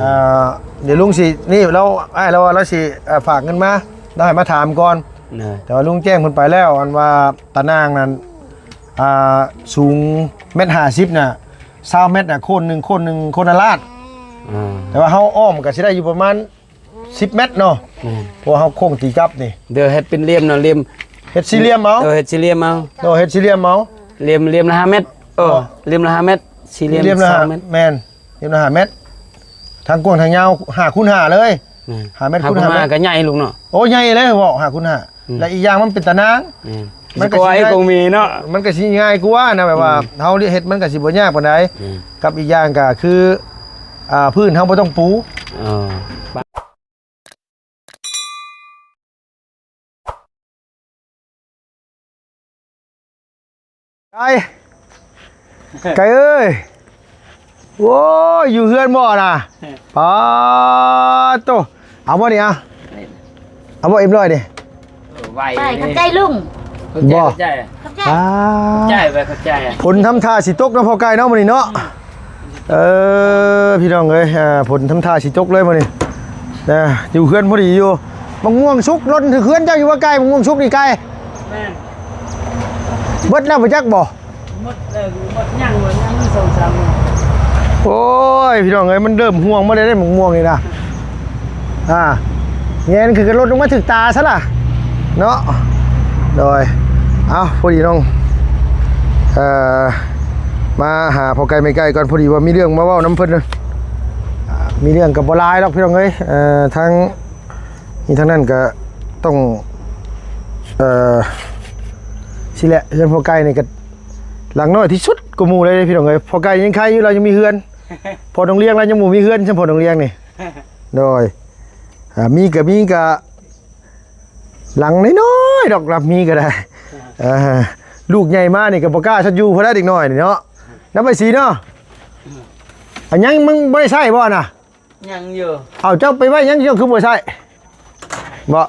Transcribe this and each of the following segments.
ອ່າ ດຽວລຸງຊິ ນີ້ລາວ ອ້າຍລາວວ່າລາວຊິ ອ່າ ຝາກເງິນມາ ລາວໃຫ້ມາຖາມກ່ອນ. ແຕ່ວ່າລຸງແຈ້ງເພິ່ນໄປແລ້ວ ອັນວ່າຕານາງນັ້ນ ອ່າ ສູງແມັດຫ້າສິບນະ ຊາວແມັດນະ ໂຄນໜຶ່ງ ໂຄນໜຶ່ງ ໂຄນນະລາດ. ອ່າ ແຕ່ວ່າເຮົາອ້ອມກໍຊິໄດ້ຢູ່ປະມານສິບແມັດເນາະ. ແມ່ນ ເພາະວ່າເຮົາໂຄ້ງຕີກັບນີ້ ດຽວເຮັດເປັນຫຼ່ຽມເນາະ ຫຼ່ຽມ ເຮັດສີ່ຫຼ່ຽມເອົາ. ເອີ ເຮັດສີ່ຫຼ່ຽມເອົາ. ໂດຍ ເຮັດສີ່ຫຼ່ຽມເອົາ. ຫຼ່ຽມ ຫຼ່ຽມລະຫ້າແມັດ. ເອີ ອໍ ຫຼ່ຽມລະຫ້າແມັດ ສີ່ຫຼ່ຽມ ສ່ຽມແມັດ. ແມ່ນ ຫຼ່ຽມລະຫ້າແມັດ ທາງກວ້າງທາງຍາວຫ້າຄູນຫ້າເລີຍ. ແມ່ນ ຫ້າແມັດ ຫ້າຄູນຫ້າແມັດ ກໍໃຫຍ່ລຸງເນາະ. ໂອ້ ໃຫຍ່ເລີຍເວົ້າ ຫ້າຄູນຫ້າ. ອືມ ແລະອີກຢ່າງມັນເປັນຕານາງ. ແມ່ນ ມັນກໍຊິງ່າຍ ກໍມີເນາະ. ມັນກໍຊິງ່າຍກວ່ານະ ແບບວ່າ ອືມ ເຮົາເຮັດມັນກໍຊິບໍ່ຍາກປານໃດ. ແມ່ນ ກັບອີກຢ່າງກໍຄື ອ່າ ພື້ນເຮົາບໍ່ຕ້ອງປູ. ເອີ ໄກ່ ໄກ່ເອີຍ ໂອ້ຍ ຢູ່ເຮືອນບໍ່ນະ? ປາໂຕ ເອົາບໍ່ນີ້ ເອົາ ເອົາບໍ່ ເອັມຮ້ອຍນີ້? ເອີ ໄວ ໄປ ເດ້ ຂອບໃຈລຸງ ຂອບໃຈ ບໍ່ ຂອບໃຈ ຂອບໃຈ ອ່າ ຂອບໃຈ ໄວ ຂອບໃຈ. ຝົນທຳທ່າຊິຕົກເນາະ ພໍ່ໄກ່ເນາະ ມື້ນີ້ເນາະ. ເອີ ພີ່ນ້ອງເອີຍ ອ່າ ຝົນທຳທ່າຊິຕົກເລີຍມື້ນີ້ນະ ຢູ່ເຮືອນພໍດີຢູ່. ໝາກມ່ວງສຸກຫຼົ່ນເຮືອນເຈົ້າຢູ່ວ່າໄກ່ ໝາກມ່ວງສຸກນີ້ໄກ່? ແມ່ນ ເບິດແລ້ວບໍ່ຈັກບໍ່? ໝົດແລ້ວ ໝົດຍັງ ຍັງມີສອງສາມໜ່ວຍ. ໂອ້ຍ ພີ່ນ້ອງເອີຍ ມັນເລີ່ມຮ່ວງມາແລ້ວເດ້ ໝາກມ່ວງນີ້ນະ. ອ່າ ແງນຄືກັນ ລົດລົງມາຖືກຕາຊະລະເນາະ. ໂດຍ ເອົ້າ ພໍດີນ້ອງ ເອີ ມາຫາພໍ່ໄກ່ແມ່ໄກ່ກ່ອນ ພໍດີວ່າມີເລື່ອງມາເວົ້ານຳເພິ່ນ. ອ່າ ມີເລື່ອງກໍບໍ່ຫຼາຍດອກ ພີ່ນ້ອງເອີຍ ເອີ ທາງນີ້ທາງນັ້ນກໍຕ້ອງ ເອີ ຊີ້ແຫຼະ ເຮືອນພໍ່ໄກ່ນີ້ກໍຫຼັງນ້ອຍທີ່ສຸດກວ່າໝູ່ເລີຍ ພີ່ນ້ອງເອີຍ. ພໍ່ໄກ່ຍັງໄຄຢູ່ ລາວຍັງມີເຮືອນ ພໍ່ນ້ອງລ້ຽງລາວຍັງບໍ່ມີເຮືອນຊ່ຳພໍ່ນ້ອງລ້ຽງນີ້. ໂດຍ ອ່າ ມີກໍມີກໍຫຼັງນ້ອຍໆດອກ ລາວມີກໍໄດ້. ອ່າ ລູກໃຫຍ່ມານີ້ກໍບໍ່ກ້າສັດຢູ່ພຸ້ນລະ ເດັກນ້ອຍນີ້ເນາະ. ນຳໄປສີເນາະ ອັນຍັງມຶງບໍ່ໄດ້ໃຊ້ບໍ່ນະ? ຍັງຢູ່. ເອົາ ເຈົ້າໄປໄວ້ຫຍັງ ເຈົ້າຄືບໍ່ໃຊ້? ບໍ່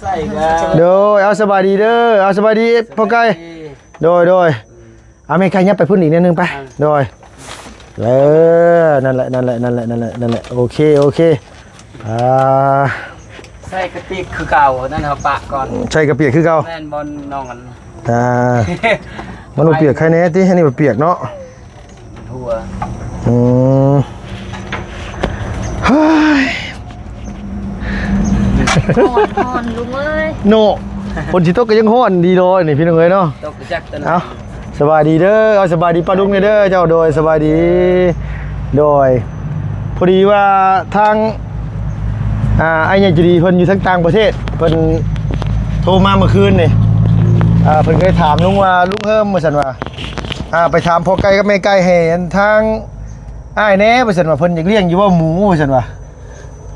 ໃຊ້ກໍ ໂດຍ ເອົາ ສະບາຍດີເດີ ເອົາ ສະບາຍດີພໍ່ໄກ່. ໂດຍ ໂດຍ ເອົາ ແມ່ໄກ່ຫຍັບໄປພຸ້ນອີກໜ້ອຍໜຶ່ງໄປ. ໂດຍ ເອີ ນັ້ນແຫຼະ ນັ້ນແຫຼະ ນັ້ນແຫຼະ ນັ້ນແຫຼະ ນັ້ນແຫຼະ ໂອເຄ ໂອເຄ. ອ່າ ໃສ່ກະປິກຄືເກົ່າ ນັ້ນເຮົາປະກ່ອນ ໃສ່ກະປິກຄືເກົ່າ. ແມ່ນ ບ່ອນນ້ອງອັນ ອ່າ ມັນບໍ່ປຽກ ໄຄແນ່ຕິ ອັນນີ້ບໍ່ປຽກເນາະ ມັນຮົ່ວ. ອືມ ເຮີ້ຍ ຮ້ອນ ຮ້ອນລຸງເອີຍ ເນາະ ຝົນຊິຕົກກໍຍັງຮ້ອນດີດອກນີ້ ພີ່ນ້ອງເອີຍເນາະ. ຕົກຈັກຕະ ເອົ້າ ສະບາຍດີເດີ ເອົາ ສະບາຍດີປ້າລຸງແດ່ເດີເຈົ້າ. ໂດຍ ສະບາຍດີ. ໂດຍ ພໍດີວ່າທາງ ອ່າ ອ້າຍໃຫຍ່ໃຈດີເພິ່ນຢູ່ທາງຕ່າງປະເທດ ເພິ່ນໂທມາເມື່ອຄືນນີ້ ອ່າ ເພິ່ນກໍໄດ້ຖາມລຸງວ່າ ລຸງເຮີມ ວ່າຊັ້ນວ່າ ອ່າ ໄປຖາມພໍ່ໄກ່ກັບແມ່ໄກ່ໃຫ້ອັນທາງອ້າຍແດ່ ວ່າຊັ້ນວ່າ ເພິ່ນຢາກລ້ຽງຢູ່ບໍ່ໝູ ວ່າຊັ້ນວ່າ.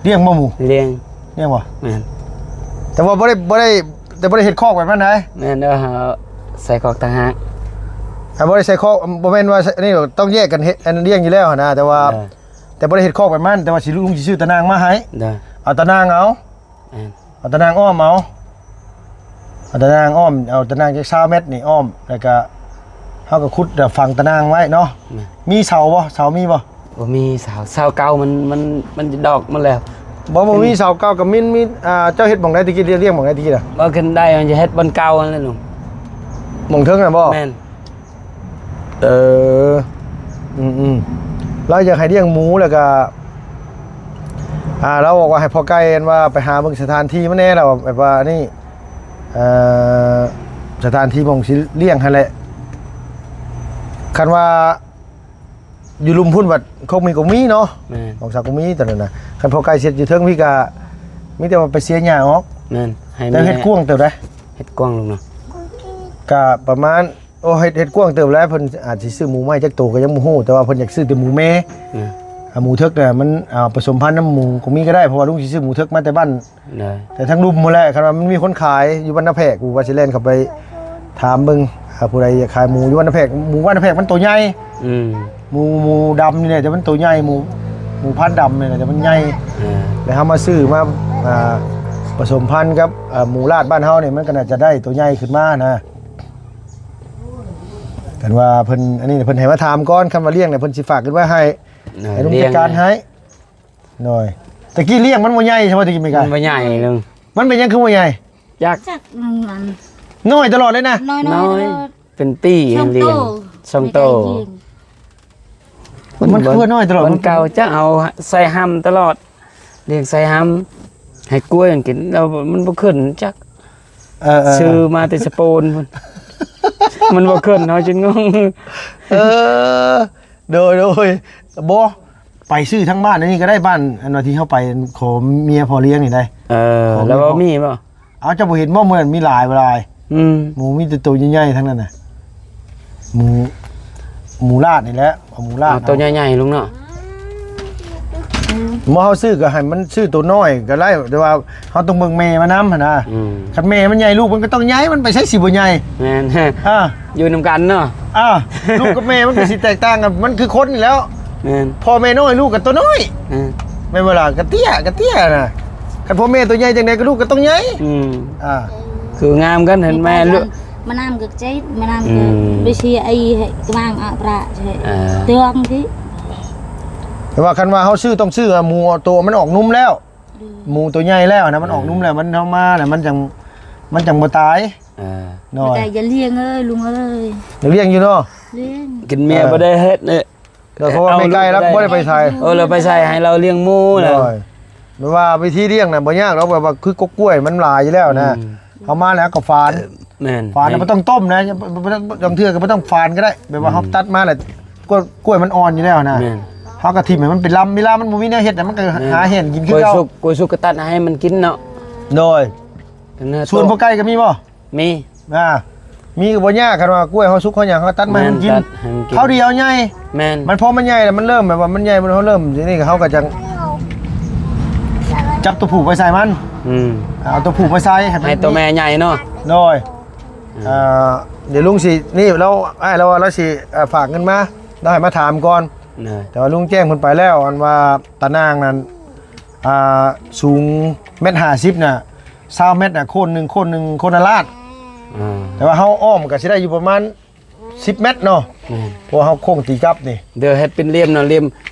ລ້ຽງບໍ່ໝູ? ລ້ຽງ. ລ້ຽງບໍ່? ແມ່ນ. ແຕ່ວ່າບໍ່ໄດ້ ບໍ່ໄດ້ ແຕ່ບໍ່ໄດ້ເຮັດຄອກແບບນັ້ນໃດ໋. ແມ່ນເດີ ເຮົາໃສ່ຄອກຕ່າງຫາກ. ອ່າ ບໍ່ໄດ້ໃສ່ຄອກ ບໍ່ແມ່ນວ່າ ນີ້ ຕ້ອງແຍກກັນເຮັດ ອັນລ້ຽງຢູ່ແລ້ວຫັ້ນນະ ແຕ່ວ່າ ເອີ ແຕ່ບໍ່ໄດ້ເຮັດຄອກແບບນັ້ນ ແຕ່ວ່າຊິ ລຸງຊິຊື້ຕາໜ່າງມາໃຫ້. ໂດຍ ເອົາຕາໜ່າງເອົາ. ແມ່ນ. ເອົາຕາໜ່າງອ້ອມເອົາ ເອົາຕາໜ່າງອ້ອມ ເອົາຕາໜ່າງຈັກຊາວແມັດນີ້ອ້ອມ ແລ້ວກະເຮົາກໍຂຸດແລ້ວຝັງຕາໜ່າງໄວ້ເນາະ. ແມ່ນ. ມີເສົາບໍ່? ເສົາມີບໍ່? ບໍ່ມີເສົາ ເສົາເກົ່າມັນ ມັນ ມັນດອກໝົດແລ້ວ. ບໍ່ ບໍ່ມີເສົາເກົ່າກໍມີ ມີ ອ່າ ເຈົ້າເຮັດໝ່ອງໃດແຕ່ກີ້? ລ້ຽງໝ່ອງໃດແຕ່ກີ້ນະ? ບໍ່ຂຶ້ນໄດ້ ມັນຈະເຮັດບ່ອນເກົ່າຫັ້ນແຫຼະລຸງ. ໝ່ອງເທິງນະບໍ່? ແມ່ນ. ເອີ ອືມໆ ລາວຢາກໃຫ້ລ້ຽງໝູ ແລ້ວກະ ອ່າ ລາວບອກວ່າໃຫ້ພໍ່ໄກ່ ອັນວ່າໄປຫາເບິ່ງສະຖານທີ່ມັນແດ່ ລາວແບບວ່ານີ້ ເອີ ສະຖານທີ່ໝ່ອງຊິລ້ຽງຫັ້ນແຫຼະ. ຄັນວ່າຢູ່ລຸ່ມພຸ້ນບັດຄົງມີກໍມີເນາະ. ແມ່ນ. ຂອງສັກກໍມີຕອນນັ້ນນະ. ຄັນພໍ່ໄກ່ເຮັດຢູ່ເທິງພີ້ກະ ມີແຕ່ວ່າໄປເສຍຫຍ້າອອກ. ແມ່ນ. ໃຫ້ ແຕ່ເຮັດກວ້າງເຕີບໃດ໋. ເຮັດກວ້າງລຸງເນາະ. ກະປະມານ ໂອ້ ເຮັດ ເຮັດກວ້າງເຕີບແລ້ວ ເພິ່ນອາດຊິຊື້ໝູມາໃຫ້ຈັກໂຕກໍຍັງບໍ່ຮູ້ ແຕ່ວ່າເພິ່ນຢາກຊື້ແຕ່ໝູແມ່. ອືມ ອ່າ ໝູເຖິກນະ ມັນ ອ່າ ປະສົມພັນນຳໝູກໍມີກໍໄດ້ ເພາະວ່າລຸງຊິຊື້ໝູເຖິກມາແຕ່ບ້ານ ໂດຍ ແຕ່ທາງລຸ່ມພຸ້ນແຫຼະ. ຄັນວ່າມັນມີຄົນຂາຍຢູ່ບ້ານນາແພກ ຜູ້ວ່າຊິແລ່ນເຂົ້າໄປຖາມເບິ່ງ ອ່າ ຜູ້ໃດຢາກຂາຍໝູຢູ່ບ້ານນາແພກ. ໝູບ້ານນາແພກມັນໂຕໃຫຍ່. ອືມ ໝູ ໝູດຳນີ້ແຫຼະ ແຕ່ມັນໂຕໃຫຍ່ ໝູ ໝູພັນດຳນີ້ແຫຼະ ແຕ່ມັນໃຫຍ່. ເອີ ແລ້ວເຮົາມາຊື້ມາ ອ່າ ປະສົມພັນກັບ ອ່າ ໝູລາດບ້ານເຮົານີ້ ມັນກໍໜ້າຈະໄດ້ໂຕໃຫຍ່ຂຶ້ນມານະ. ຄັນວ່າເພິ່ນ ອັນນີ້ເພິ່ນໃຫ້ມາຖາມກ່ອນ ຄັນວ່າລ້ຽງແລ້ວເພິ່ນຊິຝາກເງິນໄວ້ໃຫ້ ໃຫ້ລຸງຈັດການໃຫ້. ໂດຍ ແຕ່ກີ້ລ້ຽງມັນບໍ່ໃຫຍ່ ສະເພາະແຕ່ກີ້ແມ່ນກາຍ ມັນບໍ່ໃຫຍ່ເລີຍ ມັນເປັນຫຍັງຄືບໍ່ໃຫຍ່? ຈັກ ຈັກມັນ ນ້ອຍຕະຫຼອດເລີຍນະ ນ້ອຍໆ ນ້ອຍຕະຫຼອດ ເປັນປີ ສອງໂຕ ລ້ຽງ ສອງໂຕ ມັນຄືວ່ານ້ອຍຕະຫຼອດ ມັນເກົ່າ ຈັກເອົາໃສ່ຮຳຕະຫຼອດ ລ້ຽງໃສ່ຮຳ ໃຫ້ກ້ວຍມັນກິນ ແລ້ວມັນບໍ່ຂຶ້ນຈັກ ເອີໆ ຊື້ມາແຕ່ສະໂປນພຸ້ນ ມັນບໍ່ຂຶ້ນ ເຮົາຈຶ່ງງົງ ເອີ ໂດຍໆ ບໍ່ ໄປຊື້ທາງບ້ານອັນນີ້ກໍໄດ້ ບ້ານອັນວ່າທີ່ເຮົາໄປຂໍເມຍພໍ່ລ້ຽງນີ້ໄດ້ ເອີ ແລ້ວວ່າມີບໍ່? ເອົາ ເຈົ້າບໍ່ເຫັນບໍ່ ມື້ນັ້ນມີຫຼາຍບໍ່ຫຼາຍ ອືມ ໝູມີແຕ່ໂຕໃຫຍ່ໆ ທັງນັ້ນນະ ໝູ ໝູລາດນີ້ແຫຼະ ເອົາໝູລາດ ເອົາໂຕໃຫຍ່ໆ ລຸງເນາະ ໝູເຮົາຊື້ກໍໃຫ້ມັນຊື້ໂຕນ້ອຍກໍໄດ້ ແຕ່ວ່າເຮົາຕ້ອງເບິ່ງແມ່ມັນນຳຫັ້ນນະ ອືມ ຄັນແມ່ມັນໃຫຍ່ ລູກມັນກໍຕ້ອງໃຫຍ່ ມັນໄປໃສຊິບໍ່ໃຫຍ່ ແມ່ນ ອ່າ ຢູ່ນຳກັນເນາະ ອ່າ ລູກກັບແມ່ມັນກໍຊິແຕກຕ່າງກັນ ມັນຄືຄົນນີ້ແຫຼ້ວ ແມ່ນ ພໍ່ແມ່ນ້ອຍ ລູກກໍໂຕນ້ອຍ ອືມ ແມ່ນບໍ່ລະ? ກະເຕ້ຍ ກະເຕ້ຍນະ ຄັນພໍ່ແມ່ໂຕໃຫຍ່ຈັ່ງໃດກໍລູກກໍຕ້ອງໃຫຍ່ ອືມ ອ່າ ຄືງາມກັນ ເຫັນແມ່ລູກ ມານຳກໍເຈັບ ມານຳກໍ ອືມ ໄປເຊຍໄອ້ໃຫ້ກະມັງອະປະ ອ່າ ເທວງທີ່ ແຕ່ວ່າຄັນວ່າເຮົາຊື້ ຕ້ອງຊື້ໝູໂຕມັນອອກນົມແລ້ວ ອືມ ໝູໂຕໃຫຍ່ແລ້ວນະ ມັນອອກນົມແລ້ວ ມັນເຮົາມາແລ້ວ ມັນຈັ່ງ ມັນຈັ່ງບໍ່ຕາຍ ອ່າ ນ້ອຍ ແຕ່ຢ່າລ້ຽງເອີຍ ລຸງເອີຍ ຢາກລ້ຽງຢູ່ເນາະ ລ້ຽງ ກິນເມຍ ເອີ ບໍ່ໄດ້ເຮັດເດ້ ເອີ ເພາະວ່າແມ່ໄກ່ລາວບໍ່ໄດ້ໄປໃສ ເອີ ລາວໄປໃສ ໃຫ້ລາວລ້ຽງໝູແລ້ວ ໂດຍ ແບບວ່າວິທີລ້ຽງນະບໍ່ຍາກດອກ ແບບວ່າຄືກົກກ້ວຍມັນຫຼາຍຢູ່ແລ້ວນະ ອືມ ເຮົາມາແລ້ວກໍຝານ ແມ່ນ ຝານນະ ໃຫ້ ບໍ່ຕ້ອງຕົ້ມນະ ບໍ່ຕ້ອງ ບາງເທື່ອກໍບໍ່ຕ້ອງຝານກໍໄດ້ ແບບວ່າ ອືມ ເຮົາຕັດມາແລ້ວ ກ້ວຍ ກ້ວຍມັນອ່ອນຢູ່ແລ້ວນະ ແມ່ນ ເຮົາກໍຖິ້ມໃຫ້ມັນເປັນລຳ ເວລາມັນບໍ່ມີແນວເຮັດນະ ມັນກໍ ແມ່ນ ຫາແຫ້ງກິນຄືເກົ່າ ກ້ວຍສຸກ ກ້ວຍສຸກກໍຕັດໃຫ້ມັນກິນເນາະ ໂດຍ ສວນພໍ່ໄກ່ກໍມີບໍ່? ມີ ອ່າ ມີກໍບໍ່ຍາກ ຄັນວ່າກ້ວຍເຮົາສຸກເຮົາຫຍັງ ເຮົາຕັດມາໃຫ້ມັນກິນ ແມ່ນ ຕັດໃຫ້ມັນກິນ ຄາວດຽວໃຫຍ່ ແມ່ນ ມັນພໍມັນໃຫຍ່ແລ້ວ ມັນເລີ່ມແບບວ່າມັນໃຫຍ່ ມັນ ເຮົາເລີ່ມ ທີນີ້ເຮົາກໍຈັ່ງຈັບຕົວຜູ້ໄປໃສ່ມັນ ອືມ ເອົາຕົວຜູ້ໄປໃສ່ ໃຫ້ ໃຫ້ຕົວແມ່ໃຫຍ່ເນາະ ໂດຍ ອືມ ອ່າ ດຽວລຸງຊິ ນີ້ລາວ ອ້າຍລາວວ່າລາວຊິ ອ່າ ຝາກເງິນມາ ລາວໃຫ້ມາຖາມກ່ອນ ໂດຍ ແຕ່ວ່າລຸງແຈ້ງເພິ່ນໄປແລ້ວ ອັນວ່າຕານາງນັ້ນ ອ່າ ສູງແມັດຫ້າສິບນະ ຊາວແມັດນະ ໂຄນໜຶ່ງ ໂຄນໜຶ່ງ ໂຄນລະລາດ ອ່າ ແຕ່ວ່າເຮົາອ້ອມກໍຊິໄດ້ຢູ່ປະມານສິບແມັດເນາະ ແມ່ນ ເພາະວ່າເຮົາໂຄ້ງຕີກັບນີ້ ດຽວເຮັດເປັນຫຼ່ຽມເນາະ ຫຼ່ຽມ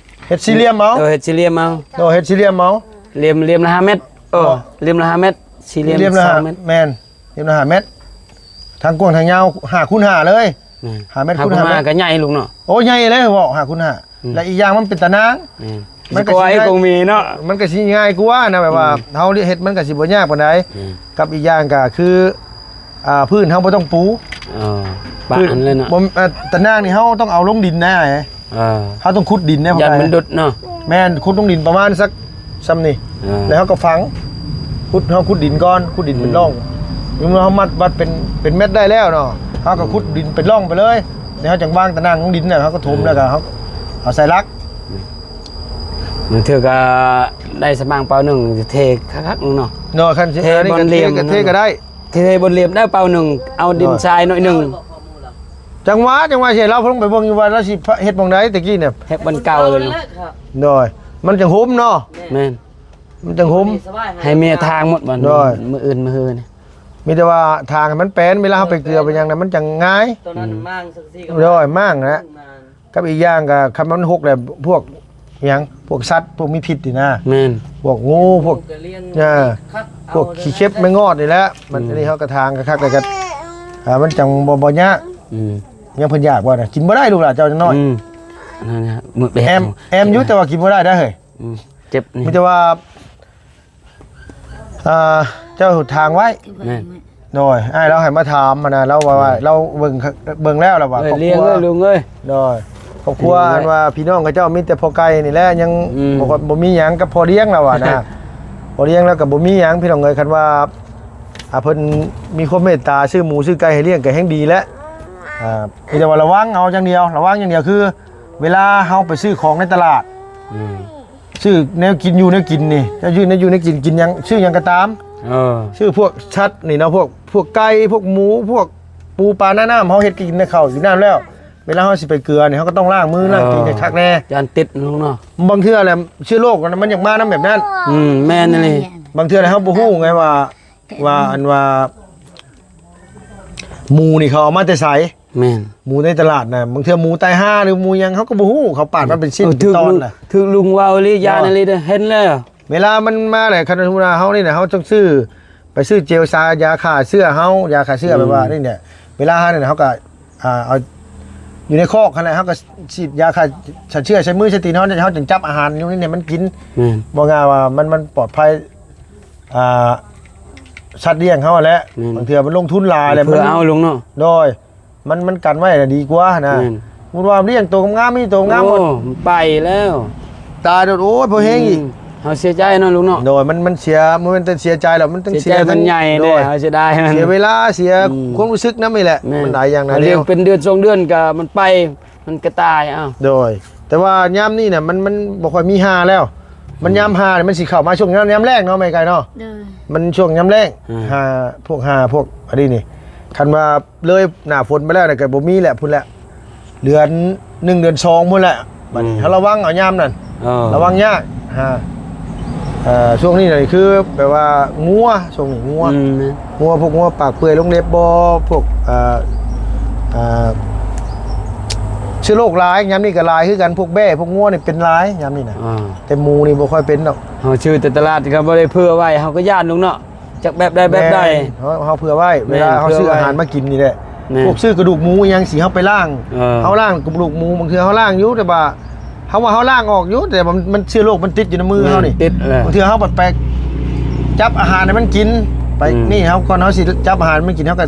ເຮັດສີ່ຫຼ່ຽມເອົາ ເອີ ເຮັດສີ່ຫຼ່ຽມເອົາ ໂດຍ ເຮັດສີ່ຫຼ່ຽມເອົາ ຫຼ່ຽມ ຫຼ່ຽມລະຫ້າແມັດ ເອີ ເນາະ ຫຼ່ຽມລະຫ້າແມັດ ສີ່ຫຼ່ຽມ ຫຼ່ຽມລະຫ້າແມັດ ແມ່ນ ຫຼ່ຽມລະຫ້າແມັດ ທາງກວ້າງທາງຍາວຫ້າຄູນຫ້າເລີຍ ແມ່ນ ຫ້າແມັດຄູນຫ້າແມັດ ຫ້າຄູນຫ້າກໍໃຫຍ່ລູກເນາະ ໂອ້ ໃຫຍ່ເລີຍ ເວົ້າຫ້າຄູນຫ້າ ອືມ ແລະ ອີກຢ່າງມັນເປັນຕານາງ ແມ່ນ ມັນກໍຊິງ່າຍ ກໍມີເນາະ ມັນກໍຊິງ່າຍກວ່ານະ ແບບວ່າ ອືມ ເຮົາເຮັດມັນກໍຊິບໍ່ຍາກປານໃດ ແມ່ນ ກັບອີກຢ່າງກໍຄື ອ່າ ພື້ນເຮົາບໍ່ຕ້ອງປູ ເອີ ປະອັນເລີຍເນາະ ບໍ່ ອ່າ ຕານາງນີ້ເຮົາຕ້ອງເອົາລົງດິນນະ ເອີ ເຮົາຕ້ອງຂຸດດິນເດ້ ຢ້ານມັນດຸດເນາະ ແມ່ນ ຂຸດລົງດິນປະມານສັກ ຊ່ຳນີ້ ອ່າ ແລ້ວເຮົາກໍຝັງ ຂຸດ ເຮົາຂຸດດິນກ່ອນ ຂຸດດິນເປັນ ອືມ ຮ່ອງ ເມື່ອເຮົາມັດວັດເປັນ ເປັນແມັດໄດ້ແລ້ວເນາະ ເຮົາກໍ ອືມ ຂຸດດິນເປັນຮ່ອງໄປເລີຍ ແລ້ວເຮົາຈັ່ງວາງຕາໜ່າງລົງດິນ ແລ້ວເຮົາກໍຖົມ ອືມ ແລ້ວກໍເຮົາເອົາໃສ່ຫຼັກ ບາງເທື່ອກໍໄດ້ສະໝ່າງເປົາໜຶ່ງ ເທຄັກໆເນາະ ເນາະ ຄັນຊິ ເທ ອັນນີ້ກໍ ບ່ອນເທ ເທກໍໄດ້ ເທບ່ອນຫຼ່ຽມໄດ້ເປົາໜຶ່ງ ເອົາດິນ ໂດຍ ຊາຍໜ້ອຍໜຶ່ງ ຈັ່ງຫວະ ຈັ່ງຫວະ ຊິລາວລົງໄປເບິ່ງຢູ່ວ່າລາວຊິເຮັດໝ່ອງໃດ ແຕ່ກີ້ນີ້ ເຮັດບ່ອນເກົ່າເລີຍເນາະ ໂດຍ ມັນຈັ່ງຫົມເນາະ ແມ່ນ ມັນຈັ່ງຫົມ ໃຫ້ເມຍທາງໝົດບັດ ໂດຍ ມື້ອື່ນມື້ຮືນີ້ ມີແຕ່ວ່າທາງໃຫ້ມັນແປນ ເວລາເຮົາໄປເກືອໄປຫຍັງນະ ມັນຈັ່ງງ່າຍ ໂດຍ ມ້າງນະ ກັບອີກຢ່າງກໍຄັນມັນຫົກແລ້ວ ພວກຫຍັງ ພວກສັດ ພວກມີພິດນີ້ນະ ແມ່ນ ພວກງູ ພວກ ອ່າ ພວກຂີ້ເຂັບແມງງອດນີ້ແຫຼະ ມັນ ອືມ ອັນນີ້ເຮົາກໍທາງຄັກໆ ແລ້ວກໍ ອ່າ ມັນຈັ່ງບໍ່ ບໍ່ຍາກ ອືມ ຍັງເພິ່ນຢາກບໍ່ນະ ກິນບໍ່ໄດ້ລູກຫຼານເຈົ້າຍັງນ້ອຍ ອືມ ນັ້ນນະ ແອມ ແອມຢູ່ ແຕ່ວ່າກິນບໍ່ໄດ້ເດ້ເຮີ້ຍ ອືມ ເຈັບນີ້ ມີແຕ່ວ່າ ອ່າ ເຈົ້າຖາງໄວ້ ແມ່ນ ໂດຍ ອ້າຍລາວໃຫ້ມາຖາມຫັ້ນນະ ລາວວ່າ ອືມ ລາວເບິ່ງ ເບິ່ງແລ້ວລາວວ່າ ເອີຍ ຄອບຄົວ ລ້ຽງເອີຍລຸງເອີຍ ໂດຍ ຄອບຄົວ ອັນວ່າພີ່ນ້ອງເຂົາເຈົ້າມີແຕ່ພໍ່ໄກ່ນີ້ແຫຼະ ຍັງ ອືມ ບໍ່ ບໍ່ມີຫຍັງກັບພໍ່ລ້ຽງລາວວ່ານະ ພໍ່ລ້ຽງລາວກໍບໍ່ມີຫຍັງ ພີ່ນ້ອງເອີຍ ຄັນວ່າ ອ່າ ເພິ່ນມີຄວາມເມດຕາ ຊື້ໝູຊື້ໄກ່ໃຫ້ລ້ຽງກໍແຮ່ງດີແຫຼະ ອ່າ ມີແຕ່ວ່າລະວັງເອົາຢ່າງດຽວ ລະວັງຢ່າງດຽວ ຄືເວລາເຮົາໄປຊື້ຂອງໃນຕະຫຼາດ ອືມ ຊື້ແນວກິນຢູ່ແນວກິນນີ້ ເຈົ້າຊື້ແນວຢູ່ແນວກິນ ກິນຫຍັງ ຊື້ຫຍັງກໍຕາມ ເອີ ຊື້ພວກສັດນີ້ເນາະ ພວກ ພວກໄກ່ ພວກໝູ ພວກປູປາ ໜ້ານ້ຳ ເຮົາເຮັດກິນໃນເຂົ້າກິນນ້ຳແລ້ວ ເວລາເຮົາຊິໄປເກືອນີ້ ເຮົາກໍຕ້ອງລ້າງມື ເອີ ລ້າງຕີນໃຫ້ຄັກແນ່ ຢ້ານຕິດເນາະ ບາງເທື່ອແຫຼະເຊື້ອໂລກມັນຢາກມານຳແບບນັ້ນ ອືມ ແມ່ນອີ່ຫຼີ ບາງເທື່ອເຮົາບໍ່ຮູ້ໄງວ່າ ວ່າ ອັນວ່າ ໝູນີ້ເຂົາເອົາມາແຕ່ໃສ ແມ່ນ ໝູໃນຕະຫຼາດນະ ບາງເທື່ອໝູຕາຍຫ່າ ຫຼືໝູຫຍັງ ເຮົາກໍບໍ່ຮູ້ ເຂົາປາດມາເປັນຊິ້ນ ເອີ ເປັນຕອນນະ ຖືກລຸງເວົ້າອີ່ຫຼີ ຢ້ານອີ່ຫຼີເດີ ເຫັນແລ້ວ. ເວລາມັນມາແລ້ວ ຄັນສົມມຸດວ່າເຮົານີ້ນະ ເຮົາຕ້ອງຊື້ ໄປຊື້ເຈວຊາ ຢາຂ້າເຊື້ອເຮົາ ຢາຂ້າເຊື້ອ ອືມ ແບບວ່ານີ້ແຫຼະ ເວລາເຮົານີ້ນະ ເຮົາກໍ ອ່າ ເອົາຢູ່ໃນຄອກຫັ້ນແຫຼະ ເຮົາກໍສີດຢາຂ້າເຊື້ອໃສ່ມືໃສ່ຕີນເຮົາ ເຮົາຈຶ່ງຈັບອາຫານຢູ່ໃນນີ້ໃຫ້ມັນກິນ. ແມ່ນ ເວົ້າງ່າຍວ່າມັນ ມັນປອດໄພ ອ່າ ສັດລ້ຽງເຮົາຫັ້ນແຫຼະ. ແມ່ນ ບາງເທື່ອມັນລົງທຶນຫຼາຍແລ້ວ ເພື່ອ ມັນ ເອົາລົງເນາະ ໂດຍ ມັນ ມັນກັນໄວ້ນະດີກວ່ານະ. ແມ່ນ ສົມມຸດວ່າລ້ຽງໂຕງາມໆ ມີໂຕງາມ ໂອ້ ໝົດ ມັນໄປແລ້ວ ຕາຍໂດດ ໂອ້ຍ ພໍແຮງອີກ. ອືມ ເຮົາເສຍໃຈເນາະລຸງເນາະ. ໂດຍ ມັນ ມັນເສຍ ມັນແມ່ນແຕ່ເສຍໃຈແລ້ວ ມັນຕ້ອງເສຍ ເສຍໃຈມັນໃຫຍ່ ໂດຍ ເດ້ ເຮົາເສຍດາຍມັນ ເສຍເວລາ ເສຍ ອືມ ຄວາມຮູ້ສຶກນຳນີ້ແຫຼະ. ແມ່ນ ມັນຫຼາຍຢ່າງຫຼາຍແນວ ລ້ຽງເປັນເດືອນສອງເດືອນກໍມັນໄປ ມັນກະຕາຍ ອ້າວ ໂດຍ ແຕ່ວ່າຍາມນີ້ນະ ມັນ ມັນບໍ່ຄ່ອຍມີຫ່າແລ້ວ ມັນ ອືມ ຍາມຫ່ານີ້ມັນຊິເຂົ້າມາຊ່ວງຍາມ ຍາມແລ້ງເນາະ ແມ່ໄກ່ເນາະ. ໂດຍ ມັນຊ່ວງຍາມແລ້ງ ອ່າ ຫ່າ ພວກຫ່າ ພວກອັນນີ້ນີ້ ຄັນວ່າເລີຍໜ້າຝົນໄປແລ້ວນະ ກໍບໍ່ມີແຫຼະ ພຸ້ນແຫຼະ ເດືອນໜຶ່ງ ເດືອນສອງພຸ້ນແຫຼະ. ບັດນີ້ ອືມ ເຮົາລະວັງເອົາຍາມນັ້ນ ເອີ ລະວັງຍາກ ອ່າ ເອີ ຊ່ວງນີ້ນີ້ຄືແບບວ່າງົວ ຊ່ວງນີ້ງົວ ອືມ ງົວ ພວກງົວປາກເປື່ອຍລົງເລັບບໍ່ ພວກ ເອີ ເອີ ເຊື້ອໂລກຫຼາຍ ຍາມນີ້ກໍຫຼາຍຄືກັນ ພວກແບ້ ພວກງົວນີ້ເປັນຫຼາຍຍາມນີ້ນະ ອ່າ ແຕ່ໝູນີ້ບໍ່ຄ່ອຍເປັນດອກ. ເຮົາຊື້ແຕ່ຕະຫຼາດ ກໍບໍ່ໄດ້ເຜື່ອໄວ້ ເຮົາກໍຢ້ານລຸງເນາະ ຈັກແບບໃດແບບໃດ. ແມ່ນ ເຮົາ ເຮົາເຜື່ອໄວ້ ແມ່ນ ເວລາເຮົາຊື້ອາຫານມາກິນນີ້ແຫຼະ ແມ່ນ ພວກຊື້ກະດູກໝູອີ່ຫຍັງຊິ ເຮົາໄປລ້າງ ເອີ ເຮົາລ້າງກະດູກໝູ ບາງເທື່ອເຮົາລ້າງຢູ່ ແຕ່ວ່າ ເຮົາວ່າເຮົາລ້າງອອກຢູ່ ແຕ່ວ່າມັນ ມັນເຊື້ອໂລກມັນຕິດຢູ່ໃນມືເຮົານີ້ ແມ່ນ ຕິດແຫຼະ. ບາງເທື່ອເຮົາບັດໄປຈັບອາຫານໃຫ້ມັນກິນ ໄປ ອືມ ນີ້ເຮົາ ກ່ອນເຮົາຊິຈັບອາຫານໃຫ້ມັນກິນ ເຮົາກໍ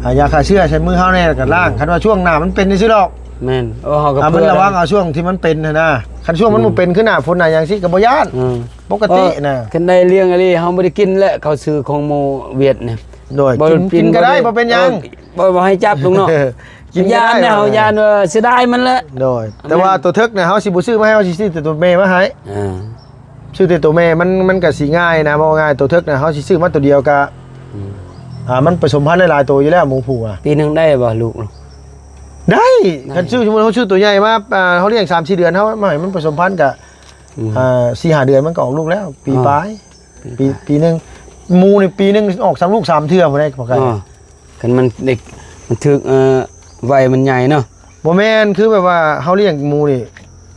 ອ່າ ຢາຂ້າເຊື້ອໃສ່ມືເຮົາແດ່ ແລ້ວກໍລ້າງ. ອືມ ຄັນວ່າຊ່ວງໜ້າມັນເປັນຈັ່ງຊີ້ດອກ ແມ່ນ ໂອ້ ເຮົາກໍ ອ່າ ເຜື່ອ ມັນລະວັງເອົາຊ່ວງທີ່ມັນເປັນຫັ້ນນະ ຄັນຊ່ວງມັນ ອືມ ບໍ່ເປັນ ຄືໜ້າຝົນໜ້າຫຍັງຊີ້ກໍບໍ່ຢ້ານ ອືມ ປົກກະຕິນະ. ເອີ ຄັນໄດ້ລ້ຽງອີ່ຫຼີ ເຮົາບໍ່ໄດ້ກິນແຫຼະ ເຂົ້າຊື້ຂອງໝູຫວຽດນີ້. ໂດຍ ບໍ່ ກິນ ກິນກໍໄດ້ ບໍ່ເປັນຫຍັງ ເອີ ບໍ່ ບໍ່ໃຫ້ຈັບລຸງເນາະ ກິນກໍໄດ້ ຢ້ານແນວ ຢ້ານວ່າເສຍດາຍມັນແຫຼະ. ໂດຍ ແຕ່ວ່າ ແມ່ນ ໂຕເຖິກນະ ເຮົາຊິບໍ່ຊື້ມາໃຫ້ ເຮົາຊິຊື້ແຕ່ໂຕແມ່ມາໃຫ້ ອ່າ ຊື້ແຕ່ໂຕແມ່ ມັນ ມັນກໍຊິງ່າຍນະ ເວົ້າງ່າຍ ໂຕເຖິກນະ ເຮົາຊິຊື້ມາໂຕດຽວກໍ ອືມ ອ່າ ມັນປະສົມພັນໄດ້ຫຼາຍໂຕຢູ່ແລ້ວ ໝູຜູ້ອະ. ປີໜຶ່ງໄດ້ບໍ່ລູກ? ໄດ້ ໄດ້ ຄັນຊື້ ສົມມຸດເຮົາຊື້ໂຕໃຫຍ່ມາ ອ່າ ເຮົາລ້ຽງສາມສີ່ເດືອນ ເຮົາມາໃຫ້ມັນປະສົມພັນກໍ ອືມ ອ່າ ສີ່ຫ້າເດືອນມັນກໍອອກລູກແລ້ວ ປີ ອໍ ປາຍ ປີ ປີ ປາຍ ປີໜຶ່ງ. ໝູນີ້ປີໜຶ່ງອອກສາມລູກສາມເທື່ອພຸ້ນໃດ໋ ພໍ່ໄກ່ ອໍ ຄັນມັນເດັກ ມັນຖືກ ເອີ ໄວມັນໃຫຍ່ເນາະ. ບໍ່ແມ່ນ ຄືແບບວ່າເຮົາລ້ຽງໝູນີ້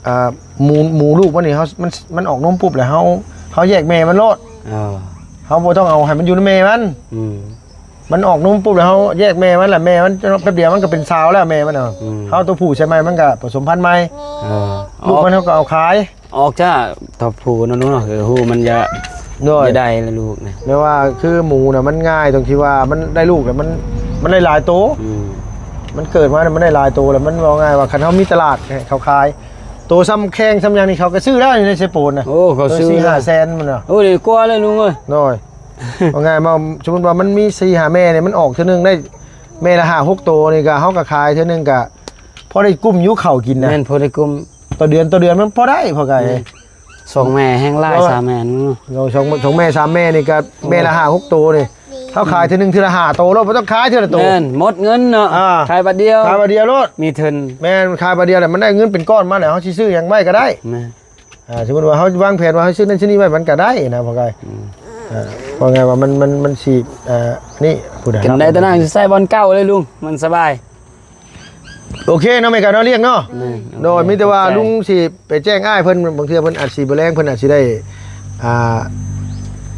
ອ່າ ໝູ ໝູລູກມັນນີ້ ເຮົາ ມັນ ມັນອອກນົມປຸບແລ້ວ ເຮົາ ເຮົາແຍກແມ່ມັນໂລດ ເອີ ເຮົາບໍ່ຕ້ອງເອົາໃຫ້ມັນຢູ່ນຳແມ່ມັນ ອືມ ມັນອອກນົມປຸບແລ້ວ ເຮົາແຍກແມ່ມັນ ແລ້ວແມ່ມັນແປັບດຽວມັນກໍເປັນສາວແລ້ວ ແມ່ມັນນະ ອືມ ເຮົາຕົວຜູ້ໃສ່ໃໝ່ ມັນກໍປະສົມພັນໃໝ່ ເອີ ລູກມັນເຮົາກໍເອົາຂາຍ. ອອກຈ້າ ຖ້າຜູ້ນັ້ນເນາະ ເອີ ຮູ້ມັນຈະ ໂດຍ ຈະໄດ້ລະລູກນະ. ແມ່ນວ່າຄືໝູນະ ມັນງ່າຍຕົງທີ່ວ່າມັນໄດ້ລູກແລ້ວ ມັນ ມັນໄດ້ຫຼາຍໂຕ ອືມ ມັນເກີດມານະ ມັນໄດ້ຫຼາຍໂຕແລ້ວ ມັນເວົ້າງ່າຍວ່າ ຄັນເຮົາມີຕະຫຼາດໃຫ້ເຂົາຂາຍ ໂຕສ່ຳແຂ້ງສ່ຳຫຍັງນີ້ ເຂົາກໍຊື້ແລ້ວຢູ່ໃນເຊໂປນນະ. ໂອ້ ເຂົາຊື້ ໂຕສີ່ຫ້າແສນພຸ້ນນະ. ໂອ້ ນີ້ກວ່າແລ້ວລຸງເອີຍ. ໂດຍ ເວົ້າງ່າຍມາ ສົມມຸດວ່າມັນມີສີ່ຫ້າແມ່ນີ້ ມັນອອກເທື່ອໜຶ່ງໄດ້ ແມ່ລະຫ້າຫົກໂຕນີ້ ກໍເຮົາກໍຂາຍເທື່ອໜຶ່ງ ກໍພໍໄດ້ກຸ້ມຢູ່ເຂົ້າກິນນະ. ແມ່ນ ພໍໄດ້ກຸ້ມ ຕໍ່ເດືອນ ຕໍ່ເດືອນມັນພໍໄດ້ ພໍໄກ່ ແມ່ນ ສອງແມ່ແຮງຫຼາຍ ສາມແມ່ນີ້ເນາະ. ເອົາສອງ ສອງແມ່ສາມແມ່ນີ້ກໍແມ່ລະຫ້າຫົກໂຕນີ້ ເຮົາຂາຍເທື່ອໜຶ່ງເທື່ອລະຫ້າໂຕໂລດ ບໍ່ຕ້ອງຂາຍເທື່ອລະໂຕ. ແມ່ນ ໝົດເງິນເນາະ ອ່າ ຂາຍບາດດຽວ ຂາຍບາດດຽວໂລດ ມີທຶນ. ແມ່ນ ຂາຍບາດດຽວແລ້ວມັນໄດ້ເງິນເປັນກ້ອນມາແລ້ວ ເຮົາຊິຊື້ຫຍັງໄວ້ກໍໄດ້. ແມ່ນ ອ່າ ສົມມຸດວ່າເຮົາວາງແຜນວ່າເຮົາຊື້ນັ້ນຊື້ນີ້ໄວ້ ມັນກໍໄດ້ນະ ພໍ່ໄກ່. ອືມ ອ່າ ເວົ້າງ່າຍວ່າມັນ ມັນ ມັນຊິ ອ່າ ນີ້ ຜູ້ໃດ ກິນໄດ້ແຕ່ນັ້ນ ໃສ່ບ່ອນເກົ່າເລີຍລຸງ ມັນສະບາຍ. ໂອເຄເນາະ ແມ່ກະເນາະ ລ້ຽງເນາະ. ແມ່ນ ໂດຍ ໂອເຄ ມີແຕ່ວ່າ ຂອບໃຈ ລຸງຊິໄປແຈ້ງອ້າຍເພິ່ນ ບາງເທື່ອເພິ່ນອາດຊິບໍ່ແລງ ເພິ່ນອາດຊິໄດ້ ອ່າ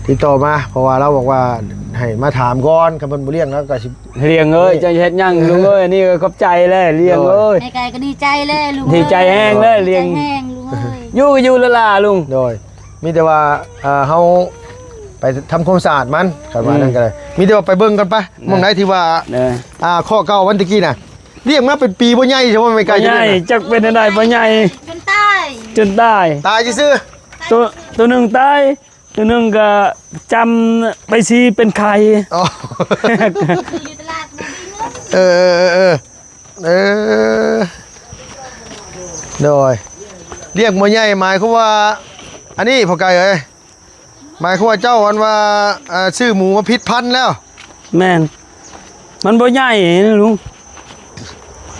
ຕິດຕໍ່ມາ ເພາະວ່າລາວບອກວ່າໃຫ້ມາຖາມກ່ອນ ຄັນເພິ່ນບໍ່ລ້ຽງລາວກໍຊິລ້ຽງເອີຍ. ເຈົ້າເຮັດຫຍັງລຸງເອີຍ? ອັນນີ້ກໍຂອບໃຈແຫຼະ ລ້ຽງເອີຍ. ແມ່ໄກ່ກໍດີໃຈແຫຼະລຸງເອີຍ ດີໃຈແຮງເລີຍ ລ້ຽງ ດີໃຈແຮງລຸງເອີຍ. ຢູ່ກໍຢູ່ລະຫຼ້າລຸງ. ໂດຍ ມີແຕ່ວ່າ ອ່າ ເຮົາໄປທຳຄວາມສະອາດມັນ ຄັນວ່ານັ້ນກໍໄດ້ ອືມ ມີແຕ່ວ່າໄປເບິ່ງກ່ອນໄປ ເອີ ໝ່ອງໃດທີ່ວ່າ ເອີ ອ່າ ເຄາະເກົ່າວັນຕະກີ້ນະ ລ້ຽງມາເປັນປີບໍ່ໃຫຍ່ ຊິວ່າແມ່ໄກ່ ບໍ່ໃຫຍ່ ຈັກເປັນແນວໃດ ບໍ່ໃຫຍ່ ຈົນຕາຍ ຈົນຕາຍ ຕາຍຊື່ໆ. ໂຕ ໂຕໜຶ່ງຕາຍ ໂຕໜຶ່ງກໍຈຳໄປຊີເປັນໄຂ້. ອໍ ຢູ່ຕະຫຼາດບໍ່ມີເງິນ. ເອີ ເອີ ເອີ ເອີ ເອີ ໂດຍ ລ້ຽງບໍ່ໃຫຍ່ ໝາຍຄວາມວ່າ ອັນນີ້ພໍ່ໄກ່ເອີຍ ໝາຍຄວາມວ່າເຈົ້າ ອັນວ່າ ອ່າ ຊື້ໝູມາຜິດພັນແລ້ວ. ແມ່ນ ມັນບໍ່ໃຫຍ່ນະລຸງ.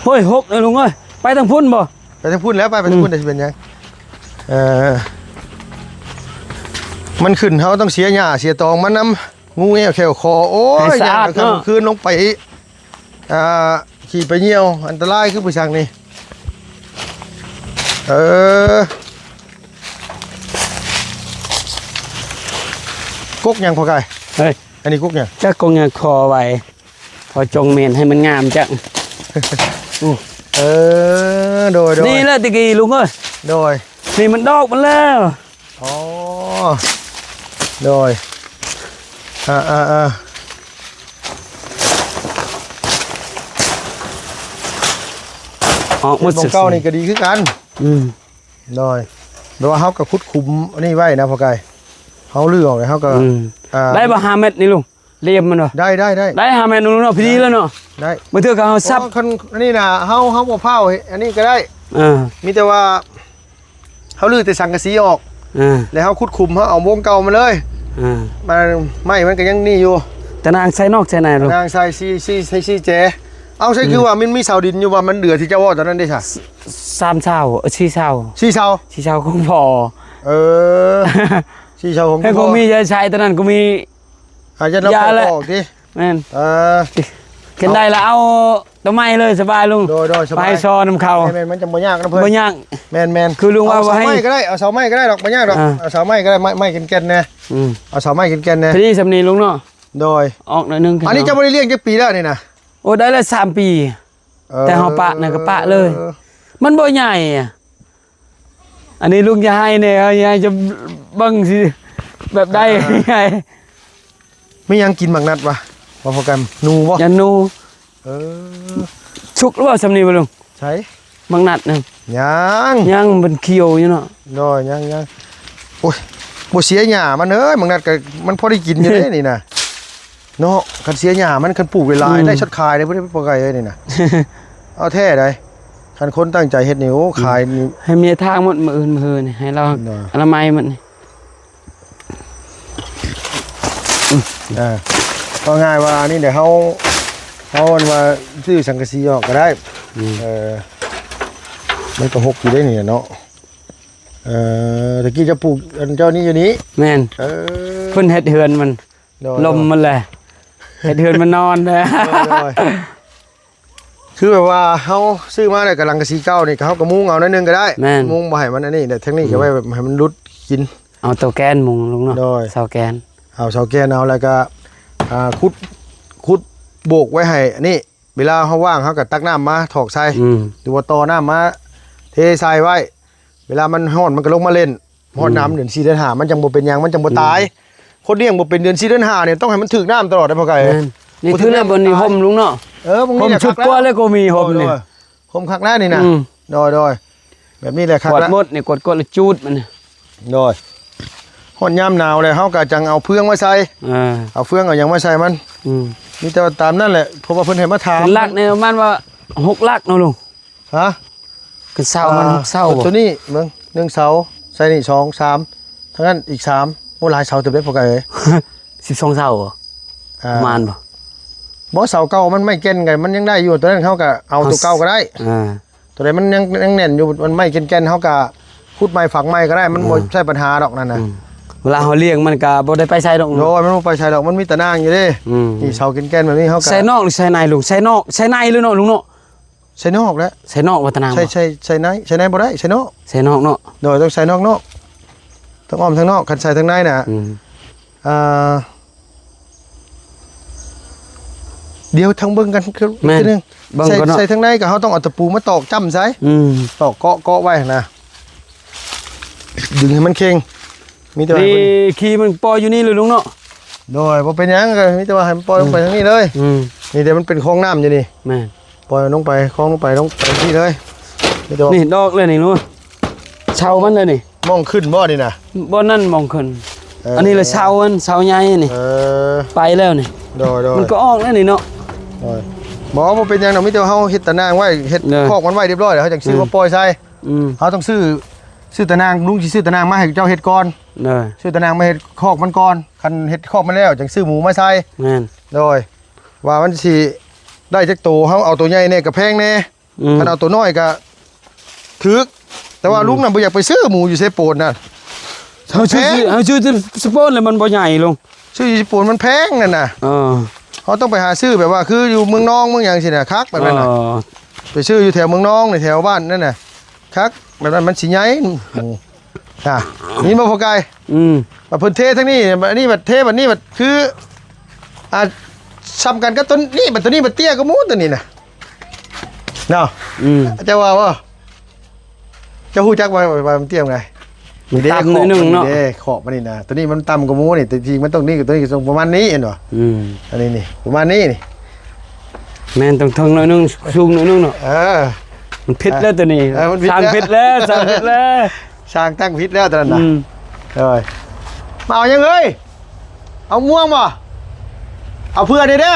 ໂອ້ຍ ຫົກນະລຸງເອີຍ ໄປທາງພຸ້ນບໍ່? ໄປທາງພຸ້ນແລ້ວ ໄປ ໄປທາງພຸ້ນ ອືມ ໄດ້ຊິເປັນຫຍັງ? ເອີ ມັນຂຶ້ນ ເຮົາຕ້ອງເສຍຫຍ້າເສຍຕອງມັນນຳ ງູແງວແຂ້ວຄໍ ໂອ້ຍ ໃຫ້ສະອາດເນາະ ຍ່າງກາງຄືນລົງໄປ ອ່າ ຂີ່ໄປຍ່ຽວ ອັນຕະລາຍຄືຜູ້ຊ່າງນີ້. ເອີ ກົກຫຍັງພໍ່ກາຍ? ເຮີ້ຍ ອັນນີ້ກົກຫຍັງ? ຈັກກົກຫຍັງ ຂໍໄວ້ ພໍຈົ່ງເມັນໃຫ້ມັນງາມຈັກ. ເອີ ໂດຍໆ ນີ້ແຫຼະແຕ່ກີ້ລຸງເອີຍ. ໂດຍ ນີ້ມັນດອກມັນແລ້ວ. ອໍ ໂດຍ ອ່າໆໆ ອອກໝົດ ໝ່ອງເກົ່ານີ້ກໍດີຄືກັນ. ອືມ ໂດຍ ແຕ່ວ່າເຮົາກໍຂຸດຂຸມອັນນີ້ໄວ້ນະພໍ່ກາຍ ເຮົາຮື້ອອກແລ້ວເຮົາກໍ ອືມ ອ່າ ໄດ້ບໍ່ ຫ້າແມັດນີ້ລຸງ? ຫຼ່ຽມມັນບໍ່? ໄດ້ ໄດ້ ໄດ້ ໄດ້ຫ້າແມັດເນາະ ພໍດີແລ້ວເນາະ. ໄດ້ ບາງເທື່ອກໍເຮົາສັບ ເພາະວ່າຄັນອັນນີ້ນະ ເຮົາ ເຮົາບໍ່ພ້າວອັນນີ້ກໍໄດ້. ເອີ ມີແຕ່ວ່າເຮົາຮື້ແຕ່ສັງກະສີອອກ ເອີ ແລ້ວເຮົາຂຸດຂຸມ ເຮົາເອົາວົງເກົ່າມາເລີຍ. ເອີ ມັນ ໄມ້ມັນກໍຍັງນີ້ຢູ່. ຕານາງໃສ່ນອກໃສ່ໃນ ຕານາງໃສ່ສີ່ ສີ່ ໃສ່ສີ່ແຈ. ເອົາ ໃສ່ ອືມ ຄືວ່າມັນມີເສົາດິນຢູ່ ວ່າມັນເຫຼືອທີ່ເຈົ້າເວົ້າຕອນນັ້ນເດ້ຊະ? ສາມເສົາ ເອີ ສີ່ເສົາ ສີ່ເສົາ ສີ່ເສົາຂອງພໍ່. ເອີ ສີ່ເສົາຂອງ ໃຫ້ ພໍ່ ກໍມີ ໃຊ້ຕອນນັ້ນກໍມີ ອາ ຈະນຳ ຢ່າແຫຼະ ອອກຕິ. ແມ່ນ ເອີ ເຫັນໄດ້ລະເອົາໂຕໃໝ່ເລີຍ ສະບາຍລຸງ. ໂດຍໆ ສະບາຍ ໄປຊອນນຳເຂົາ. ແມ່ນໆ ມັນຈະບໍ່ຍາກນະເພິ່ນ ບໍ່ຍາກ. ແມ່ນໆ ຄືລຸງວ່າ ເອົາເສົາໄມ້ກໍໄດ້ ເອົາເສົາໄມ້ກໍໄດ້ດອກ ບໍ່ຍາກດອກ. ອ່າ ເອົາເສົາໄມ້ກໍໄດ້ ໄມ້ ໄມ້ແກ່ນໆແດ່. ອືມ ເອົາເສົາໄມ້ແກ່ນໆແດ່ ພໍດີສ່ຳນີ້ລຸງເນາະ. ໂດຍ ອອກໜ້ອຍໜຶ່ງ. ອັນນີ້ເຈົ້າບໍ່ໄດ້ລ້ຽງຈັກປີແລ້ວນີ້ນະ? ໂອ້ ໄດ້ລະສາມປີ ເອີ ແຕ່ເຮົາປະນະກໍປະເລີຍ ມັນບໍ່ໃຫຍ່ອະ. ອັນນີ້ລຸງຈະໃຫ້ແດ່ ໃຫ້ຈະເບິ່ງຊິແບບໃດ. ອ່າ ມີຫຍັງກິນໝາກນັດວະ ວ່າໂປຣແກຣມ ໜູບໍ່? ຢ່າໜູ. ເອີ ສຸກແລ້ວບໍ່ສ່ຳນີ້ບໍ່ລຸງ? ໃສ ໝາກນັດນະ? ຍັງ ຍັງ ມັນຂຽວຢູ່ເນາະ. ໂດຍ ຍັງໆ. ໂອ້ຍ ບໍ່ເສຍຫຍ້າມັນເອີຍ ໝາກນັດກໍມັນພໍໄດ້ກິນຢູ່ເດ້ນີ້ນະ. ເນາະ ຄັນເສຍຫຍ້າມັນ ຄັນປູກຫຼາຍໆ ອືມ ໄດ້ຊອດຂາຍເດ້ ບໍ່ໄດ້ປອກໄກ່ເອີຍນີ້ນະ. ເອົາແທ້ໃດ ຄັນຄົນຕັ້ງໃຈເຮັດນີ້ ໂອ້ ອືມ ຂາຍນີ້ ໃຫ້ເມທາງໝົດ ມື້ອື່ນ ມື້ຮືນີ້ ໃຫ້ລາວ ເນາະ ອະນາໄມໝົດນີ້. ອ່າ ເວົ້າງ່າຍວ່ານີ້ເດ ເຮົາ ເຮົາອັນວ່າຊື້ສັງກະສີອອກກໍໄດ້. ອືມ ເອີ ມັນກໍຫົກຢູ່ເດ້ນີ້ເນາະ. ເອີ ຕະກີ້ເຈົ້າປູກອັນເຈົ້ານີ້ຢູ່ນີ້? ແມ່ນ ເອີ ເພິ່ນເຮັດເຮືອນມັນ ໂດຍ ລົມມັນແຫຼະ ເຮັດເຮືອນມັນນອນ. ໂດຍ ໂດຍ ຄືແບບວ່າເຮົາຊື້ມາແລ້ວກໍສັງກະສີເກົ່ານີ້ ກໍເຮົາກໍມຸງເອົາໜ້ອຍໜຶ່ງກໍໄດ້. ແມ່ນ ມຸງບໍ່ໃຫ້ມັນອັນນີ້ ແຕ່ທາງນີ້ກໍໄວ້ ອືມ ໃຫ້ມັນຫຼຸດກິນ. ເອົາເຕົາແກນມຸງລຸງເນາະ. ໂດຍ ເສົາແກນ ເອົາເສົາແກນເອົາ ແລ້ວກໍ ອ່າ ຂຸດ ຂຸດໂບກໄວ້ໃຫ້ອັນນີ້ ເວລາເຮົາວ່າງເຮົາກໍຕັກນ້ຳມາຖອກໃສ່ ອືມ ຫຼືວ່າຕໍ່ນ້ຳມາເທໃສ່ໄວ້. ເວລາມັນຮ້ອນມັນກໍລົງມາຫຼິ້ນ ຮອດ ອືມ ນ້ຳເດືອນສີ່ເດືອນຫ້າ ມັນຈັ່ງບໍ່ເປັນຫຍັງ ມັນຈັ່ງບໍ່ຕາຍ. ອືມ ຄົນລ້ຽງບໍ່ເປັນເດືອນສີ່ເດືອນຫ້ານີ້ ຕ້ອງໃຫ້ມັນຖືກນ້ຳຕະຫຼອດເດ້ພໍ່ໄກ່. ແມ່ນ ນີ້ຖືກນ້ຳ ບໍ່ນີ້ ຫົ່ມລຸງເນາະ. ເອີ ບ່ອນນີ້ແຫຼະຄັກແລ້ວ ຫົ່ມຊຸດກວ່າແລ້ວກໍມີ ຫົ່ມນີ້ ໂດຍ ຫົ່ມຄັກແລ້ວນີ້ນະ. ອືມ ໂດຍໆ ແບບນີ້ແຫຼະຄັກ ກວດ ລະ ໝົດນີ້ ກວດ ກວດລະຈູດມັນ. ໂດຍ ຮອດຍາມໜາວແລ້ວ ເຮົາກໍຈັ່ງເອົາເຟືອງມາໃສ່. ເອີ ເອົາເຟືອງເອົາຫຍັງມາໃສ່ມັນ. ອືມ ມີແຕ່ວ່າຕາມນັ້ນແຫຼະ ເພາະວ່າເພິ່ນໃຫ້ມາຖາມ. ເປັນຫຼັກນີ້ປະມານວ່າຫົກຫຼັກເນາະລຸງ? ຮະ? ຄືເສົາມັນ ອ່າ ຫົກເສົາບໍ່? ຕົວນີ້ເບິ່ງ ໜຶ່ງເສົາ ໃສ່ນີ້ສອງ ສາມ ທາງນັ້ນອີກສາມ. ໂອ້ ຫຼາຍເສົາເຕີບເດ້ພໍ່ໄກ່ເອີຍ. ສິບສອງເສົາບໍ່? ອ່າ ປະມານບໍ່? ບໍ່ ເສົາເກົ່າມັນໄມ້ແກ່ນໄງ ມັນຍັງໄດ້ຢູ່. ຕົວນັ້ນເຮົາກໍເອົາຕົວເກົ່າກໍໄດ້. ອ່າ ຕົວໃດມັນຍັງ ຍັງແໜ້ນຢູ່ ມັນໄມ້ແກ່ນໆ ເຮົາກໍຂຸດໃໝ່ຝັງໃໝ່ກໍໄດ້ ມັນບໍ່ ອ່າ ໃຊ້ບັນຫາດອກນັ້ນນະ. ອືມ ເວລາເຮົາລ້ຽງມັນກໍບໍ່ໄດ້ໄປໃສດອກ. ໂດຍ ມັນບໍ່ໄປໃສດອກ ມັນມີຕາໜ່າງຢູ່ເດ້. ອືມ ນີ້ເສົາແກ່ນໆແບບນີ້ເຮົາກໍ ໃສ່ນອກຫຼືໃສ່ໃນລຸງ? ໃສ່ນອກ ໃສ່ໃນຫຼືເນາະລຸງເນາະ? ໃສ່ນອກແຫຼະ. ໃສ່ນອກບໍ່ຕາໜ່າງ? ໃສ່ ໃສ່ ໃສ່ໃນ ໃສ່ໃນບໍ່ໄດ້ ໃສ່ນອກ. ໃສ່ນອກເນາະ. ໂດຍ ຕ້ອງໃສ່ນອກເນາະ ທັງອ້ອມທັງນອກ. ຄັນໃສ່ທາງໃນນະ ອືມ ອ່າ ດຽວທາງເບິ່ງກັນ ແມ່ນ ອີກເທື່ອໜຶ່ງ ເບິ່ງກ່ອນເນາະ. ໃສ່ ໃສ່ທາງໃນກໍເຮົາຕ້ອງເອົາຕະປູມາຕອກຈ້ຳໃສ່. ອືມ ຕອກເກາະ ເກາະໄວ້ຫັ້ນນະ ດຶງໃຫ້ມັນເຄັ່ງ. ມີແຕ່ວ່າ ນີ້ ເພິ່ນ ຂີ້ມັນປ່ອຍຢູ່ນີ້ເລີຍລຸງເນາະ. ໂດຍ ບໍ່ເປັນຫຍັງ ກໍມີແຕ່ວ່າໃຫ້ມັນປ່ອຍລົງໄປ ອືມ ທາງນີ້ເລີຍ. ອືມ ນີ້ແຕ່ມັນເປັນຄອງນ້ຳຢູ່ນີ້. ແມ່ນ ປ່ອຍລົງໄປ ຄອງລົງໄປ ລົງໄປທີ່ເລີຍ. ນີ້ດອກເລີຍນີ້ລຸງ ເສົາມັນເລີຍນີ້. ໝ່ອງຂຶ້ນບໍ່ນີ້ນະ? ບໍ່ ນັ້ນໝ່ອງຂຶ້ນ. ເອີ ອັນນີ້ລະເສົາມັນ ເສົາໃຫຍ່ນີ້. ເອີ ໄປແລ້ວນີ້. ໂດຍໆ ມັນກໍອອກແລ້ວນີ້ເນາະ. ໂດຍ ບໍ່ ບໍ່ເປັນຫຍັງດອກ ມີແຕ່ວ່າເຮົາເຮັດຕາໜ່າງໄວ້ ເຮັດ ໂດຍ ຄອກມັນໄວ້ຮຽບຮ້ອຍແລ້ວ ເຮົາຈັ່ງຊື້ ອືມ ມາປ່ອຍໃສ່. ອືມ ເຮົາຕ້ອງຊື້ ຊື້ຕາໜ່າງ ລຸງຊິຊື້ຕາໜ່າງມາໃຫ້ເຈົ້າເຮັດກ່ອນ. ໂດຍ ຊື້ຕາໜ່າງມາເຮັດຄອກມັນກ່ອນ. ຄັນເຮັດຄອກມັນແລ້ວ ຈັ່ງຊື້ໝູມາໃສ່. ແມ່ນ ໂດຍ ວ່າມັນຊິໄດ້ຈັກໂຕ ເຮົາເອົາໂຕໃຫຍ່ແດ່ກໍແພງແດ່. ອືມ ຄັນເອົາໂຕນ້ອຍກໍຖືກ ແຕ່ວ່າ ອືມ ລຸງນະບໍ່ຢາກໄປຊື້ໝູຢູ່ເຊໂປນນະ. ເຮົາຊື້ ແພງ ເຮົາຊື້ເຊໂປນແລ້ວມັນບໍ່ໃຫຍ່ລຸງ. ຊື້ຢູ່ເຊໂປນມັນແພງນັ້ນນະ. ເອີ ເຮົາຕ້ອງໄປຫາຊື້ແບບວ່າຄືຢູ່ເມືອງນອງເມືອງຫຍັງຊີ້ນະ ຄັກແບບນັ້ນນະ. ອໍ ໄປຊື້ຢູ່ແຖວເມືອງນອງນີ້ ແຖວບ້ານນັ້ນນະ ຄັກ ແບບນັ້ນມັນຊິໃຫຍ່ ໝູ ອ່າ ນີ້ບໍ່ພໍກາຍ? ອືມ ວ່າເພິ່ນເທທາງນີ້ ອັນນີ້ບັດເທ ບັດນີ້ບັດຄື ອ່າ ສ່ຳກັນກັບຕົວນີ້ ບັດຕົວນີ້ບັດເຕ້ຍກວ່າໝູ ຕົວນີ້ນະ ເນາະ. ອືມ ເຈົ້າວ່າບໍ່? ເຈົ້າຮູ້ຈັກວ່າ ວ່າມັນເຕ້ຍຈັ່ງໃດ? ມັນຕ່ຳໜ້ອຍໜຶ່ງເນາະ ເດ້ ຂອບມັນນີ້ນະ ຕົວນີ້ມັນຕ່ຳກວ່າໝູນີ້ ແຕ່ຈິງມັນຕ້ອງນີ້ ຕົວນີ້ຕ້ອງປະມານນີ້ ເຫັນບໍ່? ອືມ ອັນນີ້ນີ້ ປະມານນີ້ນີ້ ແມ່ນ ຕ້ອງເທິງໜ້ອຍໜຶ່ງ ສູງໜ້ອຍໜຶ່ງເນາະ. ເອີ ມັນຜິດແລ້ວຕົວນີ້ ເອີ ມັນຜິດແລ້ວ ສ້າງຜິດແລ້ວ ສ້າງຜິດແລ້ວ ສ້າງຕັ້ງຜິດແລ້ວຕອນນັ້ນນະ. ອືມ ເອີຍ ມາເອົາຫຍັງເອີຍ? ເອົາມ່ວງບໍ່? ເອົາເຜືອກແດ່ເດີ